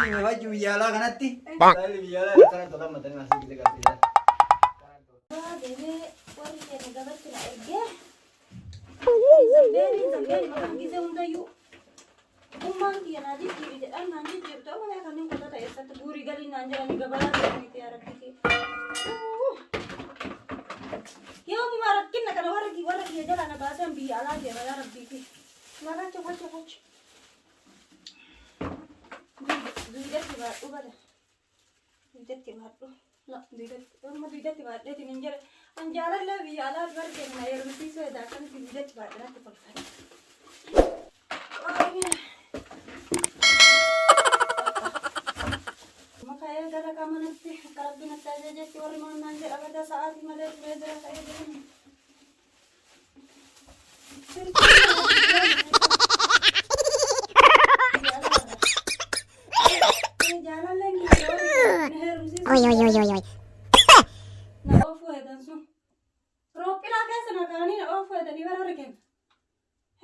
himachuu biyya alaa kanatti. Istaayilli biyya alaa kana tola matanii asii gidee gaaffisaa. Deemee warri keenya gabatti na ergee. Zambeeni zambeeni maqaan gisee hundayyuu. Ummaan kiyya naa jijjiiri jedhaan naan jijjiirtu amma mee kanneen kotota eessatti guurii galii naan jedhanii gabayaa deemaniiti yaa rabbi kee. Yoomuma rakkinna kana warra warra kiyya jalaa na baasee biyya alaa deema yaa rabbii kee. Maracha facha facha. Duudatti baadhu bada. Duudatti baadhu. La duudatti amma duudatti baadheetiin hin jedhe. An jaalallee biyya alaa warri keenya na heerumsiisuu edaa akkamitti duudatti baadhe natti kolfan. Maka'ee gara qamanatti akka rabbiin natti ajajetti warri maal naan jedha bada sa'aatii malee turee jira ka'ee deemu. Jaalalleen kiyya warri na heerumsiisuu Oi, oi, oi, oi, oi. na oofuu hedan sun. Roophilaa keessa na kaa'anii na oofuu hedanii bara warri keenya.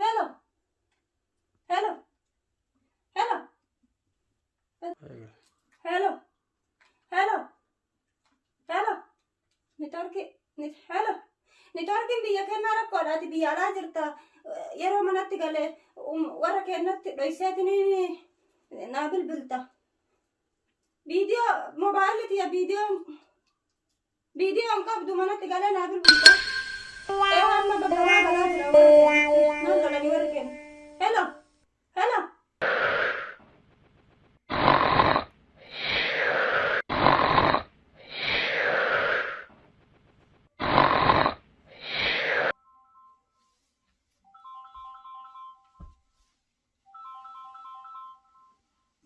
Hello. Hello. Hello. Hello. Hello. Hello. Network. Hello. Networkiin biyya kennaa rakkoodha. Ati biyya alaa jirta. Yeroo manatti galee warra kennatti dhoyseetiin naa bilbilta. Viidiyoo mobaayilli tiyya viidiyoo viidiyoo hin qabdu manatti galee naa bilbilta. Ee amma gabaa galaa jira warra kennatti. Naan lolanii warri kenna. Hello. Hello.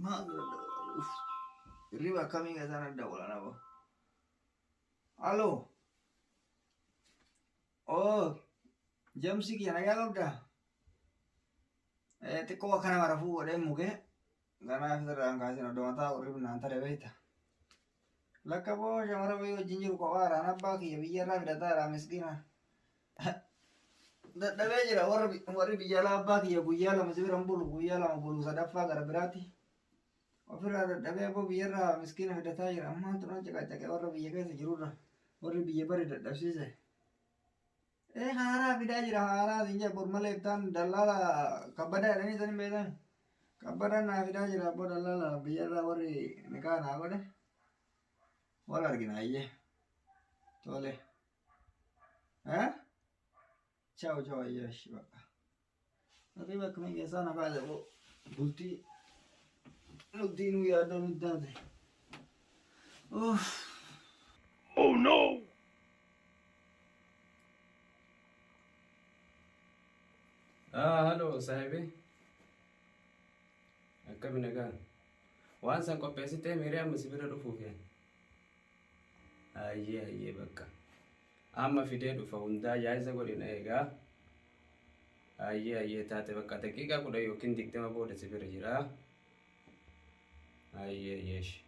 Maal hirriba akkamii keessaan adda oolan aboo. Aloo. Oo. Jamsi kiyya nagaa qabdaa? Xiqqoo akka nama rafuu godhee mukee ganaaf irraan kaasin odoo mataa hirribnaan tare beekta. Lakka boo shamara wayii wajjin jiru kophaadhaan abbaa kiyya biyya irraa fidataadha miskiina. Dadhabee jira warri warri biyya alaa abbaa kiyya guyyaa lama si bira hin bulu guyyaa lama bulu sadaffaa gara biraatti. Ofirraa dadhabee abboo biyyarraa miskiina fidataa jira. Ammaan turan caqacaqee warra biyya keessa jirurra warri biyya bari dadhabsiise. Ee haaraa fidaa jira haaraa siin jedha bor malee iftaan dallaala kabbadaa jedhanii san hin beektan. Kabbadaan naa fidaa jira abboo dallaala biyyarraa warri nikaa naa godhe. Wal argina ayyee. Tole. Eh? Ciao ciao ayyee ashi bakka. Hirriba akkamii keessaa na kaase boo bultii bultii nu yaaddoo nu taate. Uff. Halo saahibi. Akkami nagaan? Waan san qopheessitee miiree amma si bira dhufuuf yaan. Hayyee hayyee bakka. Amma fidee dhufa hundaa yaa'isa godhina eegaa. Hayyee hayyee taate bakka daqiiqaa 10 yookiin 20 booda si bira jira. Hayyee hayyee ishi.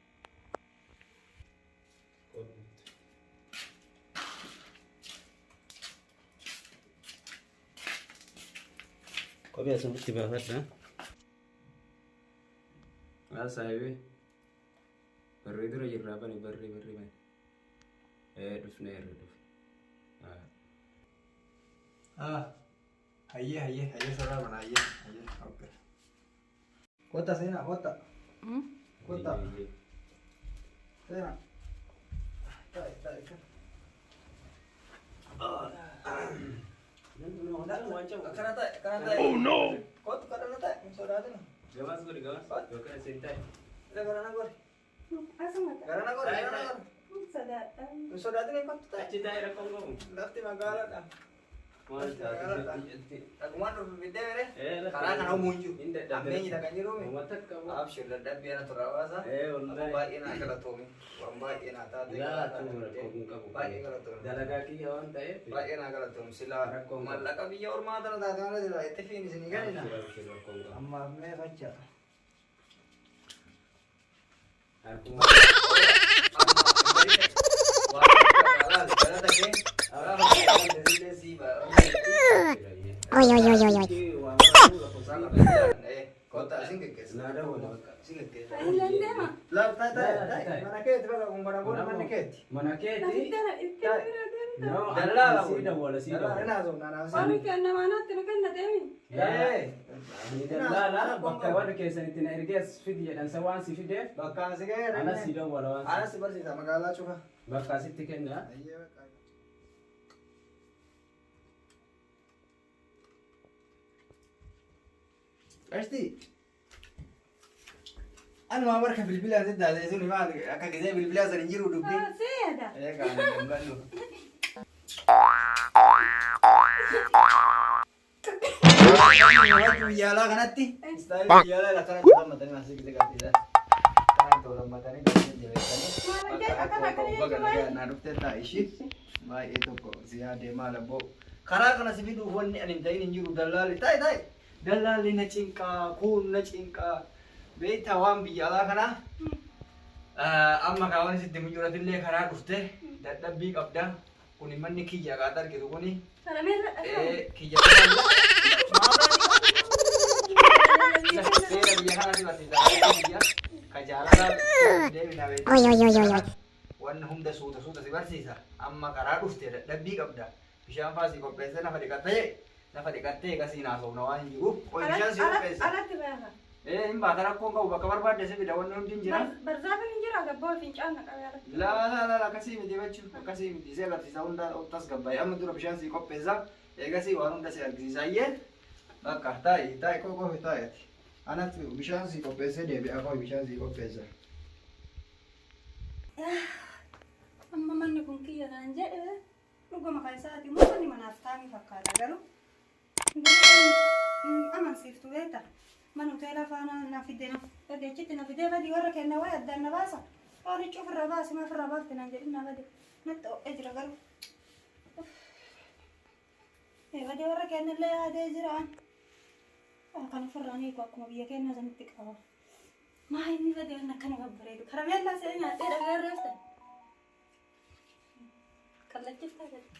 Kophee asumatti baafadha. Haa saahibi. Barrii dura jirraa bani barrii barrii bani. Ee dhufne irra dhufne. Haa. Ah, hayyee hayyee hayyee sirraa bana hayyee hayyee okay. Kottaa seenaa kottaa. Kottaa Hayyee. seenaa. Taa'e taa'e kan. Akkana taa'e akkana taa'e. Oh no. Kottu kadhana taa'e hin sodaatin. Gabaas godhi gabaas. Yookaan isin ta'e. Ila garana godhi. Asuma Garana godhi garana godhi. sodaadha. Hin sodaatin kottu taa'e. Achi taa'e rakkoon qabu. Lafti magaalaadha. Maal taate? Dhagumaan dhufu fiddee mere. Ee, lafti- Karaa kana uumuun jiru. Hin dadhabde. Ammeenyi dhaqan jiruumi. Uummata akka qabu. Abshir dadhabbii ana turraa baasa. Ee, wallahi. Baay'ee naa galatoomi. Waan baay'ee naa taate. Laa tuu rakkoo hin qabu. Baay'ee galatoomi. Dalagaa kiyya waan ta'eef. Baay'ee naa galatoomi. Silaa Rakkoo hin qabu. mallaqa biyya ormaa tana taate malee silaa itti fiin isinii ganina. Abshir abshir rakkoo hin qabu. Ammaaf mee facha. Harkuma. Oi, oi, oi, oi, oi. Kottaa isin geggeessa. Naa dawwali bakka. Isin geggeessa. Ani deema. Laal taa'e taa'e taa'e mana keetti bakka kun kana booda manni keetti. Mana Na keeti. fiddee na itti bira deemta. No, Dallaala sii dawwala sii Dallaala dawwala. hin haasofna naaf Waan kenna manaatti na kenna deemi. Ee. Ani dallaala bakka warri keessanitti na ergees fidi jedhan sa waan si fideef Bakka asi ga'ee ana si dawwala waan Ana si barsiisa magaalaa cufa. bakka asitti kenna. Ayyee bakka. Qashti. Anuma barka bilbilaa sitti haasa'e sun maal akka gisee bilbilaa sana hin jiru dubbiin. Si yaada. Eegaa hin gallu. Wanti biyya alaa kanatti istaayilii biyya alaa kanatti lammatanii asii gisee qabsiisan. Kanaan lammatanii jabeessanii. Maal akkana akkana jechuun maal? Naa dhuftee ta'a ishii baay'ee tokko si yaadee maal abboo. Karaa kana si fiduuf wanni ani hin ta'in hin jiru dallaalli taa'e taa'e dallaalli na cinqaa kun na cinqaa beektaa waan biyya alaa kanaa. Amma kaawwan sitti mucuratillee karaa dhufte dadhabbii qabda kuni manni kiyya kaata argitu kuni Karameella kiyya seera biyya kanatti barsiisa biyya ka jaalalaa deemina beektaa wanni hunda suuta suuta si barsiisa amma karaa dhufte dadhabbii qabda bishaan faa si qopheessee lafa dhiqattee lafa dhiqattee eegasii naasofna waan hin jiruuf qoy bishaan si qopheessa Alatti baasa. ee hin baata rakkoon qabu bakka barbaadde si fida wanni hundi hin jira. Barzaafin hin jira gabboo fincaan na qabee alatti. La la la la akkasii miti jechuun akkasii miti si agarsiisa hunda tas gabbaa'e amma dura bishaan si qopheessa eegasii waan hunda si argisiisa iyyee bakka taa'i taa'i koo koo taa'i ati anatti bishaan si qopheessee deebi'a koo bishaan si qopheessa. Amma manni kun kiyya naan jedhe dhuguma kan isaati moo manni manaaf taa'anii fakkaata garuu amansiiftu beekta mana hoteela faana na fidde na fidde achitti na fidee badii warra kenna wayi addaan na baasa waan huccuu ofirraa baasi maa ofirraa baafte naan jedhin na bade natti ho'ee jira garuu. Badii warra kennallee yaadee jira kan ofirraa ni akkuma biyya kennaa sanitti qaba. Maa inni badee waan akkana babbareedu karameellaa see nyaadhee dhagaa irraa Kallachiftaa jedhe.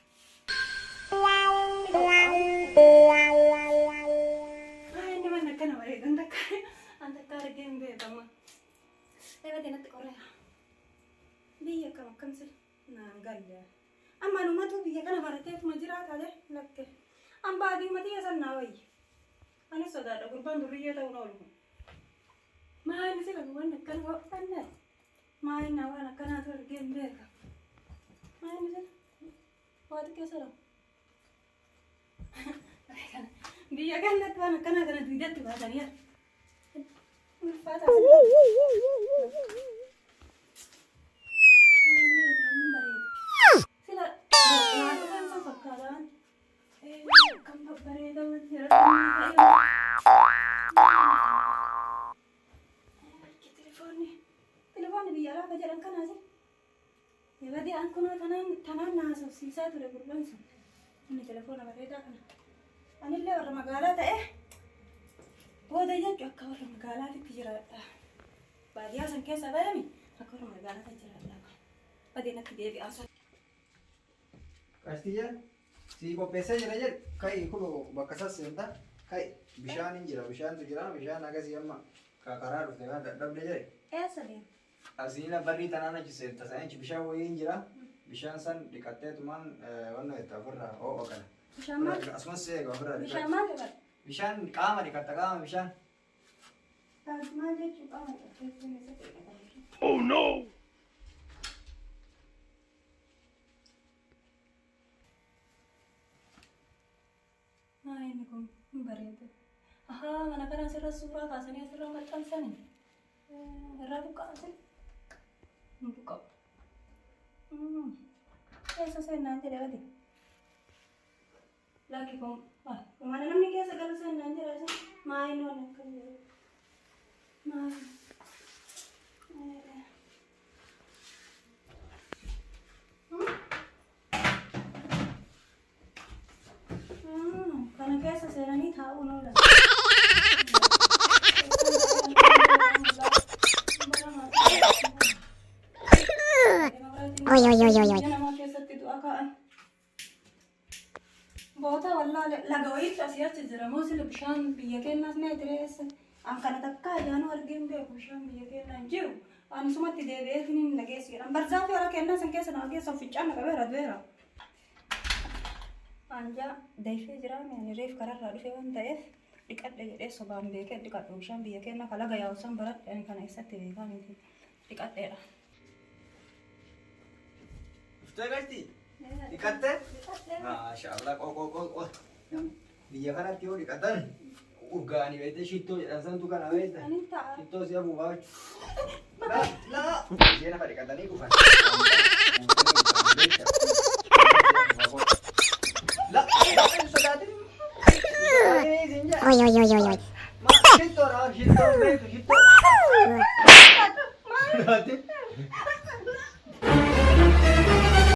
Maa inni mana akkana bareedu an takka argee hin beekamu. Eebate natti qorreera. Biyya akkam akkam sila naan galle. Amma numatu biyya kana barateetuma jiraata de lakke. An baadiyuma xiyya san naa wayya. Anis sodaadha gurbaan durriyyee ta'uun oolu. Maa inni sila waan akkana ho'anne. Maa inni waan akkanaatu argee hin beeka. Maa inni sila waa xiqqeessa dha. Biyya kanatti waan akkanaa kana duudatti baasanii ulfaata. Sila waan dhufan san fakkaataan kan babbareedaman jira. Telefoonni telefoonni biyya alaa ka jedhan kanaas Ebadii an kunoo tanaan tanaan na haasofsiisaa ture gurbaan sun. Inni telefoona bareedaa kana. Anillee warra magaalaa ta'e booda jechuun akka warra magaalaatitti jiraadha. Baadiyyaa san keessa bayami akka warra magaalaatti jiraadha. Badii natti deebi'aa sun. Qashtiyyaan si qopheessee jira jedhu ka'i kun bakka sasseenta ka'i bishaan hin jira bishaantu jira bishaan akkasii amma karaa dhufte kan dadhabde jedhe. Eessa deema? Asiin barrii tanaan achi seenta san achi bishaan wayii hin jira bishaan san dhiqatteetumaan wanna jetta ofirraa ho'a kana. Bishaan maal? Asumas si eega ofirraa Bishaan dhiqatte. maal dhiqata? Bishaan qaama dhiqatta qaama bishaan. Maal jechuun qaama dhiqattee keessatti dhiqata? Oh no! Maa inni kun hin bareedu. Ahaa mana kana asirra suuraa kaasanii asirra maxxansanii. Irraa buqqaase. Hin buqqa'u. Keessa seennaan jedhe bade. Lakki kun mana namni keessa galu seennaan jedhe asin maa inni waan akkana jedhu. Maa Kana keessa seenanii taa'uun oolan. Oi, oi, oi, oi, oi. Nama keessatti du'a ka'an. Boota wallaalee laga wayiitu asii achi jira moo sila bishaan biyya keenyaas mee jireessa. An kana takka ayyaanuu argee hin beeku bishaan biyya keenyaa hin jiru. Ani sumatti deebi'ee finiin na geessi jedhan. Barzaafii hara kennaa san keessa na geessa fincaan na qabeera du'eera. Anjaa dayfee jiraa mi ani reef kararraa dhufe waan ta'eef dhiqadhe jedhee sobaan beekee dhiqadhu bishaan biyya keenyaa kalaga yaa'u san baradhe ani kana eessatti beekaa miti dhiqadheedha. Dhuftee galti? Dhiqattee? Maasha Allah qoo qoo qoo qoo. Biyya kanatti yoo dhiqatan urgaanii beekte shittoo jedhan santu kana beekta. Ani ta'a. Shittoo si afuufaa jechuudha. Laa laa. Ishee nafa dhiqatanii dhufan.